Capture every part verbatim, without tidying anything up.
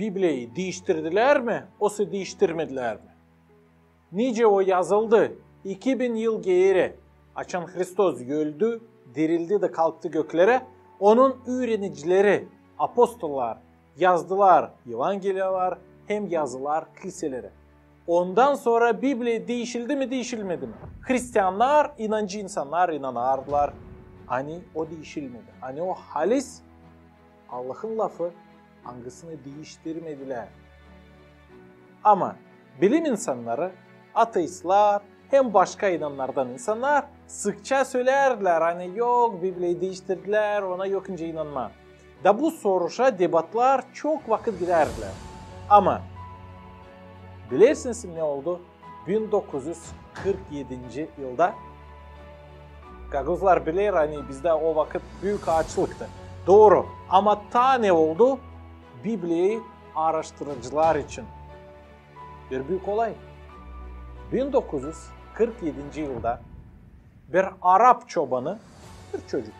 Bibliyayı diiştirdilär mi, osa diiştirmedilär mi? Nicä o yazıldı iki bin yıl geeri, açan Hristos öldü, dirildi da kalktı göklerä, onun üürenicileri, apostollar, yazdılar evangeliyalar hem yazılar kilselerä. Ondan sora Bibliya diişildi mi, diişilmedi mi? Hristiannar, inancı insannar inanardılar, ani o diişilmedi, ani o halis Allahın lafı, angısını diiştirmedilär. Ama bilim insannarı, ateistlar hem başka inanımnardan insannar sıkça söleerdilär, ani yok, Bibliyayı diiştirdilär, ona yok nicä inanmaa. Da bu soruşa debatlar çok vakıt gidärdilär. Ama bilersiniz, ne oldu? Bin dokuz üz kırk edinci yılda. Gagauzlar biler, ani bizdä o vakıt büük aaçlıktı. Dooru. Ama taa ne oldu? Bibliyayı aaraştırıcılar için bir büük olay. Bin dokuz üz kırk edinci yılda bir arap çobanı, bir çocuk,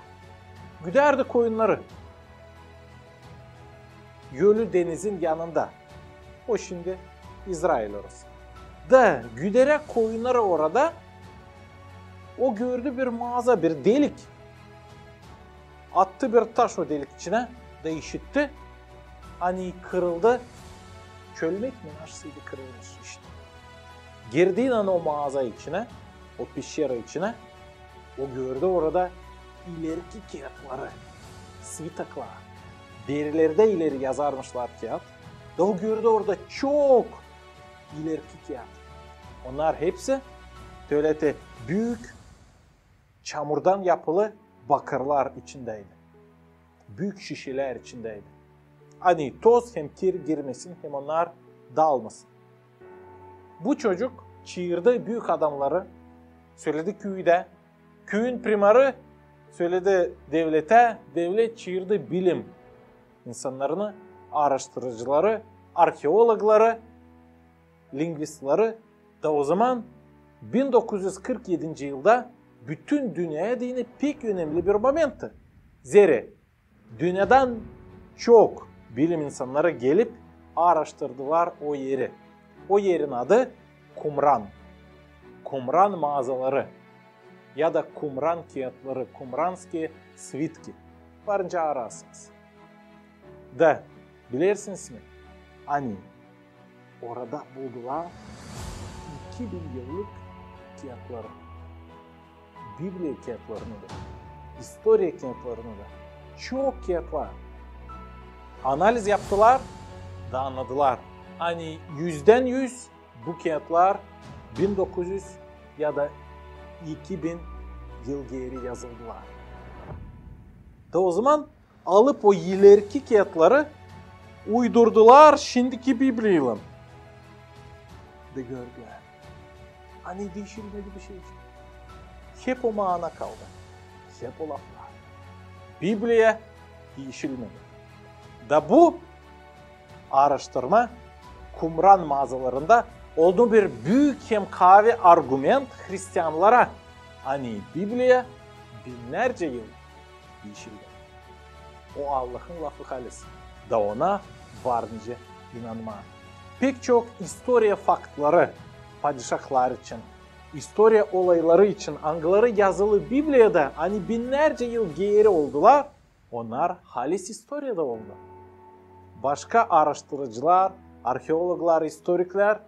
güdärdi koyunnarı Ölü denizin yanında. O şindi İzrail orası. Da güderä koyunnarı orada, o gördü bir maaza, bir delik. Attı bir taş o delik içinä da işitti, ani kırıldı. Çölmek mi, nasıl idi, kırılmış işte. Girdi inan o maaza içinä, o peşera içinä. O gördü orada ilerki kiyatları, svitaklar. Derilerdä ileri yazarmışlar kiyat. Da o gördü orada çok ilerki kiyat. Onnar hepsi tölä te büük çamurdan yapılı bakırlar içindäydi. Büük şişelär içindäydi. Ani toz hem kir girmesin, hem onnar daalmasın. Bu çocuk çaardı büük adamnarı, söledi küüdä, küüyün primarı söledi devletä, devlet çaardı bilim insannarını, aaraştırıcıları, arheologları, lingvistleri. Da ozaman bin dokuz üz kırk edinci yılda bütün dünneyä deyni pek önemli bir momentti. Zerä dünneydän çok bilim insannarı gelip aaraştırdılar o eri. O erin adı Kumran. Kumran maazaları ya da Kumran kiyatları, Kumranskiye svitki. Var nicä aarasınız. Da bilersiniz mi, ani orada buldular iki bin yıllık kiyatları. Bibliya kiyatlarını da, istoriya kiyatlarını da, çok kiyatlar. Analiz yaptılar da annadılar, ani üzdän üz bu kiyatlar bin dokuz üz ya da iki bin yıl geeri yazıldılar. Da ozaman alıp o ilerki kiyatları uydurdular şindiki Bibliyaylan. Da gördülär, ani diişilmedi bir şey. Hep o maana kaldı. Hep o laflar. Bibliya diişilmedi. Da bu aaraştırma Kumran maazalarında oldu bir büük hem kaavi argument hristiannara, ani Bibliya binnärcä yıl diişildi. O Allahın lafı halis. Da ona var nicä inanmaa. Pek çok istoriya faktları padişahlar için, istoriya olayları için, angıları yazılı Bibliyada, ani binnärcä yıl geeri oldular, onnar halis istoriyada oldu. Başka aaraştırıcılar, arheologlar, istoriklär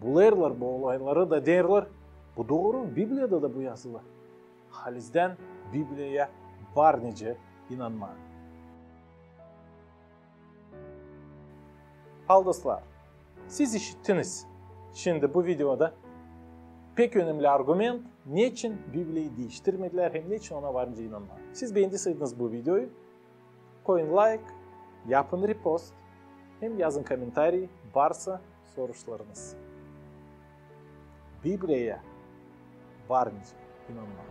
bulêrlar bu olayları da deerlär, bu dooru, Bibliyada da bu yazılı. Halizdän Bibliyaya var nicä inanmaa. Paldoslar, siz işittiniz şindi bu videoda pek önemli argument, neçin Bibliyayı diiştirmedilär hem neçin ona var nicä inanmaa. Siz beendiysäniz bu videoyu, koyun layk, yapın repost hem yazın komentariy, varsa soruşlarınız. Bibliyaya var nicä inanmaa.